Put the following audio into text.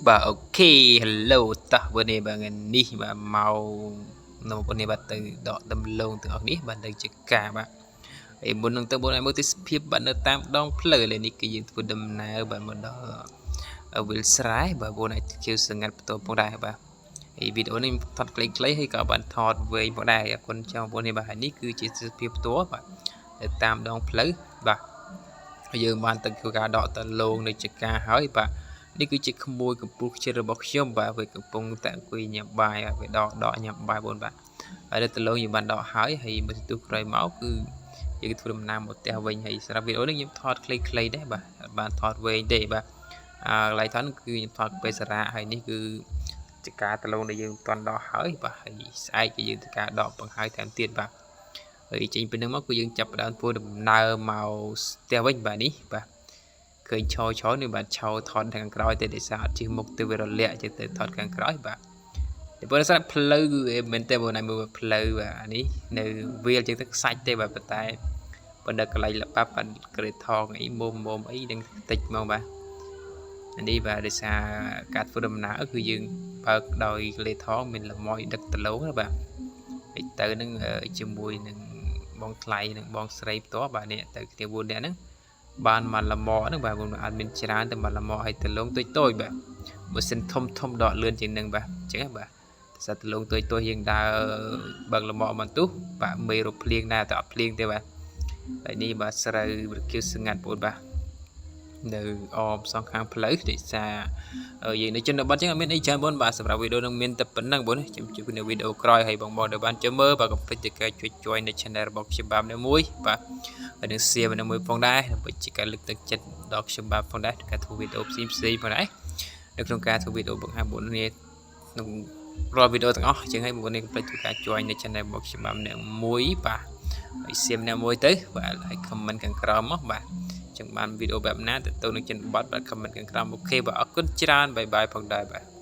បាទ okay hello តោះวันនេះបាទថ្ងៃនេះបាទមកនៅបងប្អូននេះបាទទៅដកដំឡូងទាំងអស់នេះបាទនៅជាការបាទហើយមុននឹងទៅបងឲ្យមើលទេសភាពបាទនៅតាមដងផ្លូវឥឡូវនេះគឺយើងធ្វើដំណើរបាទមកដល់វិលស្រែបាទបងអាចខៀវសងាត់បន្ទាប់ផងដែរបាទហើយវីដេអូនេះថតខ្លីៗហើយក៏បានថតវែងផងដែរអរគុណចាំបងប្អូននេះបាទហើយនេះគឺជាទេសភាពផ្ទាល់បាទនៅតាមដងផ្លូវបាទយើងបានទៅធ្វើការដកដំឡូងនៅជាការហើយបាទនេះគឺជាក្មួយកំពូលខ្ជិលរបស់ខ្ញុំបាទវាកំពុងតែអង្គុយញ៉ាំបាយបាទវាដកដកញ៉ាំបាយបងបាទហើយដល់ដំឡូងយើងបានដកហើយហើយមកទទួលក្រោយមកគឺយើងធ្វើដំណើរមកផ្ទះវិញហើយសម្រាប់វីដេអូនេះខ្ញុំថតខ្លីៗដែរបាទអត់បានថតវែងទេបាទអើកន្លែងថតគឺខ្ញុំថតពេលសារៈហើយនេះគឺជាការដំឡូងដែលយើងមិនទាន់ដកហើយបាទហើយស្អែកគឺយើងធ្វើការដកបង្ហើយថែមទៀតបាទហើយចេញពីនឹងមកគឺយើងចាប់ផ្ដើមធ្វើដំណើរមកផ្ទះវិញបាទនេះបាទឃើញឆោឆោនេះបាទឆោថតខាងក្រោយតែដោយសារអត់ជិះមុខទៅវារលាក់ចឹងទៅថតខាងក្រោយបាទពីព្រោះសារផ្លូវគឺមែនទេបងណាមើលផ្លូវបាទនេះនៅវាលចឹងទៅខ្សាច់ទេបាទប៉ុន្តែប៉ុន្តែកន្លែងលបាប់បាទក្រេថងអីមុំមុំអីនឹងតិចមកបាទនេះបាទដោយសារការធ្វើដំណើរគឺយើងបើកដោយលេថងមានលមយដឹកដឡូងបាទហើយទៅនឹងជាមួយនឹងបងថ្លៃនិងបងស្រីផ្ទាល់បាទនេះទៅគ្នា4នាក់ហ្នឹងបានមកលមហ្នឹងបាទអត់មានច្រើនតែមកលមឲ្យដលងតូចតូចបាទម៉ាស៊ីនធំធំដកលឿនជាងនឹងបាទអញ្ចឹងបាទសត្វដលងតូចតូចយើងដើរបើកលមមកទុះបាទមេរភ្លៀងដែរតែអត់ភ្លៀងទេបាទហើយនេះបាទស្រូវរគៀវស្ងាត់បងបាទនៅអមសងខាងផ្លូវដោយសារយើងនៅជនបទចឹងអត់មានអីច្រើនបងបាទសម្រាប់វីដេអូនឹងមានតែប៉ុណ្្នឹងបងខ្ញុំជួបនៅវីដេអូក្រោយហើយបងបងដែលបានចូលមើលបាទកុំភ្លេចទៅការជួយ join នៅ channel របស់ខ្ញុំបាទមួយបាទហើយនឹង share នៅមួយផងដែរដើម្បីជាការលើកទឹកចិត្តដល់ខ្ញុំបាទផងដែរការធ្វើវីដេអូផ្សេងផ្សេងផងដែរនៅក្នុងការធ្វើវីដេអូបង្ហាញបងនេះក្នុងរាល់វីដេអូទាំងអស់ចឹងហើយបងប្អូនកុំភ្លេចធ្វើការ join នៅ channel របស់ខ្ញុំបាទមួយបាទហើយ share អ្នកមួយទៅបាទហើយ comment ខាងក្រោមមកបាទចង់បានវីដេអូបែបណាទៅទៅនឹងចិនបတ်បាទ comment ខាងក្រោម okay បាទអរគុណច្រើន bye bye ផងដែរបាទ។